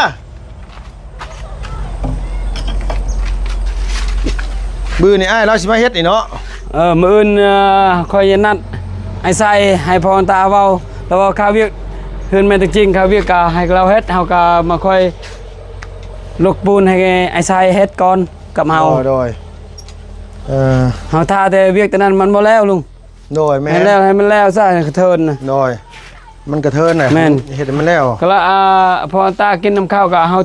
ມື້ອື່ນນີ້ອ້າຍລາວຊິມາເຮັດນີ້ເນາະ. ເອີ ມື້ອື່ນ ເອີ ຂ້ອຍຈະນັດອ້າຍໄຊ ໃຫ້ພໍ່ຕາເວົ້າ ລາວເວົ້າຄາວຽກ ເຮືອນແມ່ນຕົວຈິງ ຄາວຽກກະໃຫ້ລາວເຮັດ ເຮົາກະມາຄ່ອຍລົກປູນໃຫ້ອ້າຍໄຊເຮັດກ່ອນກັບເຮົາ. ໂດຍ ໂດຍ ເອີ ເຮົາຖ້າແຕ່ວຽກແຕ່ນັ້ນມັນບໍ່ແລ້ວລຸງ. ໂດຍ ແມ່ນ ໃຫ້ແລ້ວ ໃຫ້ມັນແລ້ວຊະ ກະເທີນນະ. ໂດຍ ມັນກະເທີນນະ ແມ່ນ ເຮັດໃຫ້ມັນແລ້ວ. ກະລະ ອ່າ ພໍຕາກິນນຳເຂົ້າກະເຮົາ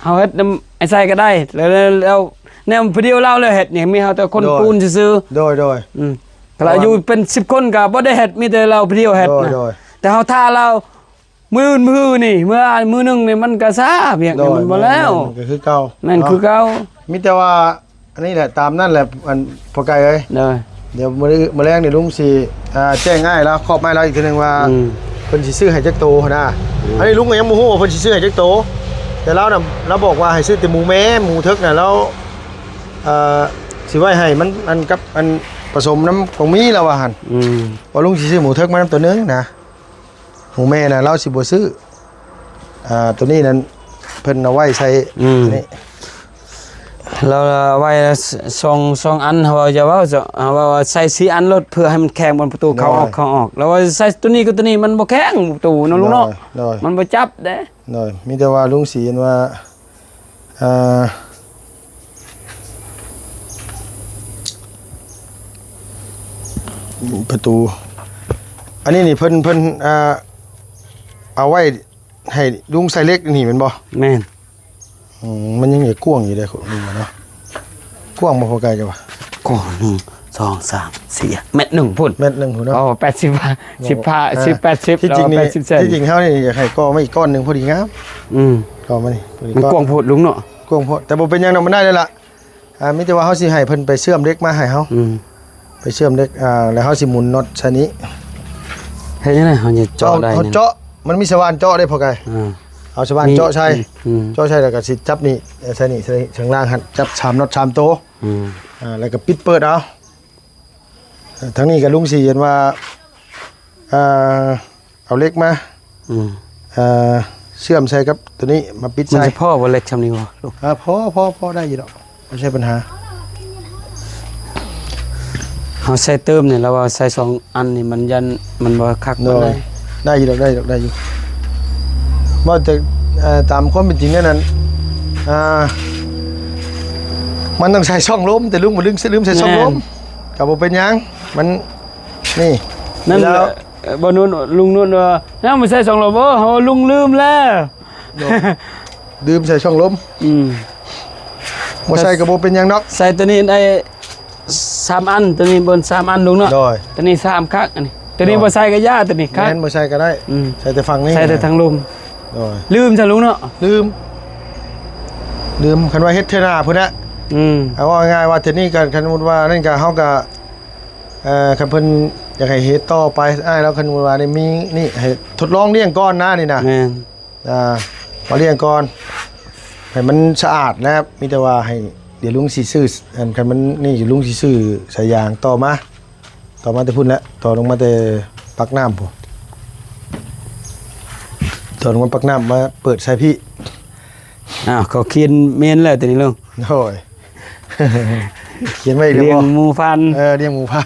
ເຮົາເຮັດນຳອ້າຍໄຊກະໄດ້ ແລ້ວ ແລ້ວ ແນວຜູ້ດຽວລາວເຮັດນີ້ ມີເຮົາແຕ່ຄົນ ໂດຍ ປູນຊື່ໆ. ໂດຍ ໂດຍ ອືມ ກະລະຢູ່ເປັນສິບຄົນກະບໍ່ໄດ້ເຮັດ ມີແຕ່ລາວຜູ້ດຽວເຮັດນະ. ໂດຍ ໂດຍ ແຕ່ເຮົາຖ້າລາວ ມື້ອື່ນ ມື້ນີ້ ເມື່ອມື້ໜຶ່ງນີ້ມັນກະຊ້າ ວຽກນີ້ມັນບໍ່ແລ້ວ. ໂດຍ ແມ່ນ ແມ່ນ ກະຄືເກົ່າ ແມ່ນ ເນາະ ຄືເກົ່າ. ມີແຕ່ວ່າ ອັນນີ້ແຫຼະ ຕາມນັ້ນແຫຼະ ອັນ ພໍ່ໄກ່ເອີຍ. ໂດຍ ດຽວມື້ ມື້ແລງນີ້ລຸງຊິ ອ່າ ແຈ້ງອ້າຍລາວ ຂອບອ້າຍລາວອີກເທື່ອໜຶ່ງວ່າ ອືມ ເພິ່ນຊິຊື້ໃຫ້ຈັກໂຕຫັ້ນນະ. ອືມ ອັນນີ້ລຸງກະຍັງບໍ່ຮູ້ວ່າເພິ່ນຊິຊື້ໃຫ້ຈັກໂຕ ແຕ່ລາວນະ ລາວບອກວ່າໃຫ້ຊື້ແຕ່ໝູແມ່ ໝູເຖິກນະ ລາວ ເອີ ຊິໄວ້ໃຫ້ມັນ ອັນ ກັບ ອັນ ປະສົມນຳກອງມີ ລາວວ່າຫັ້ນ. ອືມ ວ່າລຸງຊິຊື້ໝູເຖິກມານຳໂຕໜຶ່ງນະ. ໝູແມ່ນະ ລາວຊິບໍ່ຊື້ ອ່າ ໂຕນີ້ນັ້ນ ເພິ່ນເອົາໄວ້ໃສ່ ອືມ ນີ້ ລາວເອົາໄວ້ສອງ ສອງອັນ ເຮົາເວົ້າ ຢ່າເວົ້າ ເຮົາເວົ້າວ່າໃສ່ສີ່ອັນໂລດ ເພື່ອໃຫ້ມັນແຂງບ່ອນປະຕູເຂົ້າອອກ ໂດຍ ເຂົ້າອອກ. ລາວວ່າໃສ່ໂຕນີ້ກັບໂຕນີ້ມັນບໍ່ແຂງປະຕູເນາະ ລຸງເນາະ. ໂດຍ ໂດຍ ມັນບໍ່ຈັບເດ້. ໂດຍ ມີແຕ່ວ່າລຸງສີເຫັນວ່າ ອ່າ ປະຕູ ອັນນີ້ນີ້ເພິ່ນ ເພິ່ນ ອ່າ ເອົາໄວ້ໃຫ້ລຸງໃສ່ເຫຼັກນີ້ແມ່ນບໍ່? ແມ່ນ. ອືມ ມັນຍັງຈະກວ້າງຢູ່ເດ້ ເນາະ. ກວ້າງບໍ່ພໍກາຍ ເຈົ້າວ່າ? ກວ້າງ ໜຶ່ງ ສອງ ສາມ ສີ່ ແມັດໜຶ່ງພຸ້ນ ແມັດໜຶ່ງພຸ້ນເນາະ. ໂອ້ ແປດສິບ ສິບ ສິບ ແປດສິບ ທີ່ຈິງນີ້ ແປດສິບເຊັນ ທີ່ຈິງເຮົານີ້ຢາກໃຫ້ກໍ່ມາອີກກ້ອນໜຶ່ງພໍດີງາມ. ອືມ ກໍ່ມານີ້ ມັນກວ້າງໂພດລຸງເນາະ. ກວ້າງໂພດ ແຕ່ບໍ່ເປັນຫຍັງດອກ ມັນໄດ້ແລ້ວລະ. ອ່າ ມີແຕ່ວ່າເຮົາຊິໃຫ້ເພິ່ນໄປເຊື່ອມເຫຼັກມາໃຫ້ເຮົາ. ອືມ ໄປເຊື່ອມເຫຼັກ ອ່າ ແລ້ວເຮົາຊິໝູນນັອດໃສ່ນີ້. ເຮັດຈັ່ງໃດເຮົາຈະເຈາະໄດ້? ເຮົາເຈາະ ມັນມີສະຫວ່ານເຈາະເດ້ ພໍ່ກາຍ. ອ່າ ເອົາສະຫວ່ານເຈາະໃສ່ ອືມ ເຈາະໃສ່ແລ້ວກະຊິຈັບນີ້ ໃສ່ນີ້ ໃສ່ຂ້າງລ່າງຫັ້ນ ຈັບສາມນັອດສາມໂຕ. ອືມ ອ່າ ແລ້ວກະປິດເປີດເອົາ. ທາງນີ້ກະລຸງສີເຫັນວ່າ ອ່າ ເອົາເຫຼັກມາ ອືມ ເອີ ເຊື່ອມໃສ່ກັບໂຕນີ້ ມາປິດໃສ່. ມັນຊິພໍບໍ່ເຫຼັກຊ່ຳນີ້ບໍ່? ອ່າ ພໍ ພໍ ພໍໄດ້ຢູ່ດອກ ບໍ່ໃຊ່ບັນຫາ. ເຮົາໃສ່ຕື່ມນີ້ ລາວວ່າໃສ່ສອງອັນນີ້ ມັນຢ້ານມັນບໍ່ຄັກປານໃດ. ໂດຍ ໄດ້ຢູ່ດອກ ໄດ້ຢູ່ດອກ ໄດ້ຢູ່. ເວົ້າແຕ່ ເອີ ຕາມຄວາມເປັນຈິງແນວນັ້ນ ອ່າ ມັນຕ້ອງໃສ່ຊ່ອງລົມ ແຕ່ລຸງບໍ່ລືມ ລືມໃສ່ຊ່ອງລົມ. ແມ່ນ ກະບໍ່ເປັນຫຍັງ ມັນ ນີ້ ນັ້ນແຫຼະ. ແລ້ວ ເອີ ບໍ່ນຸນ ລຸງນຸນວ່າ ຍັງບໍ່ໃສ່ຊ່ອງລົມ. ໂອ້ ເຮົາລຸງລືມແລ້ວ ລືມໃສ່ຊ່ອງລົມ. ອືມ ບໍ່ໃສ່ກະບໍ່ເປັນຫຍັງດອກ. ໃສ່ໂຕນີ້ໄດ້ສາມອັນ ໂຕນີ້ເບິ່ງສາມອັນລຸງເນາະ. ໂດຍ ໂຕນີ້ສາມຄັກ ອັນນີ້ ໂຕນີ້ ໂດຍ ບໍ່ໃສ່ກະຢ່າ ໂຕນີ້ຄັກ. ແມ່ນ ບໍ່ໃສ່ກະໄດ້. ອືມ ໃສ່ແຕ່ຝັ່ງນີ້ ໃສ່ແຕ່ທາງລຸ່ມ. ໂດຍ ລືມຊະລຸງເນາະ ລືມ ລືມ ຄັນວ່າເຮັດເທື່ອໜ້າພຸ້ນແຫຼະ. ອືມ ເອົາເວົ້າງ່າຍໆວ່າເທື່ອນີ້ກະ ຄັນສົມມຸດວ່ານັ້ນກະ ເຮົາກະ ເອີ ຄັນເພິ່ນຢາກໃຫ້ເຮັດຕໍ່ໄປ ອ້າຍລາວ ຄັນວ່າໄດ້ມີນີ້ ໃຫ້ທົດລອງລ້ຽງກ່ອນນະນີ້ນະ. ແມ່ນ ອ່າ ມາລ້ຽງກ່ອນ ໃຫ້ມັນສະອາດແລ້ວ ມີແຕ່ວ່າໃຫ້ ດຽວລຸງຊິຊື້ ອັນ ຄັນມັນນີ້ ລຸງຊິຊື້ສາຍຢາງຕໍ່ມາ ຕໍ່ມາແຕ່ພຸ້ນແຫຼະ ຕໍ່ລົງມາແຕ່ປາກນ້ຳພຸ້ນ ຕໍ່ລົງມາປາກນ້ຳ ມາເປີດໃສ່ພີ້. ອ້າວ ເຂົາຂຽນເມນແລ້ວໂຕນີ້ລຸງ. ໂດຍ ຂຽນໄວ້ອີກແລ້ວບໍ່? ລ້ຽງໝູພັນ ເອີ ລ້ຽງໝູພັນ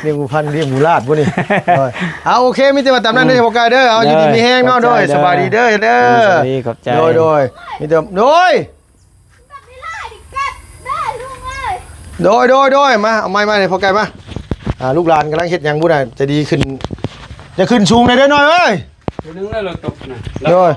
ລ້ຽງໝູພັນ ລ້ຽງໝູລາດບໍ່ນີ້? ໂດຍ ເອົາ ໂອເຄ ມີແຕ່ວ່າຕາມນັ້ນເດີ ພໍ່ກາຍເດີ. ເອົາ ຢູ່ດີມີແຮງເນາະ. ໂດຍ ສະບາຍດີເດີ ເດີ. ໂດຍ ໂດຍ ມີແຕ່ ໂດຍ ໂດຍ ໂດຍ ໂດຍ ມາ ເອົາໄມ້ມາໃຫ້ພໍ່ກາຍມາ. ອ່າ ລູກຫຼານກຳລັງເຮັດຫຍັງບໍ່ໄດ້ ໃຈດີຂຶ້ນ ຢ່າຂຶ້ນສູງເດີນ້ອຍເອີຍ. ໂດຍ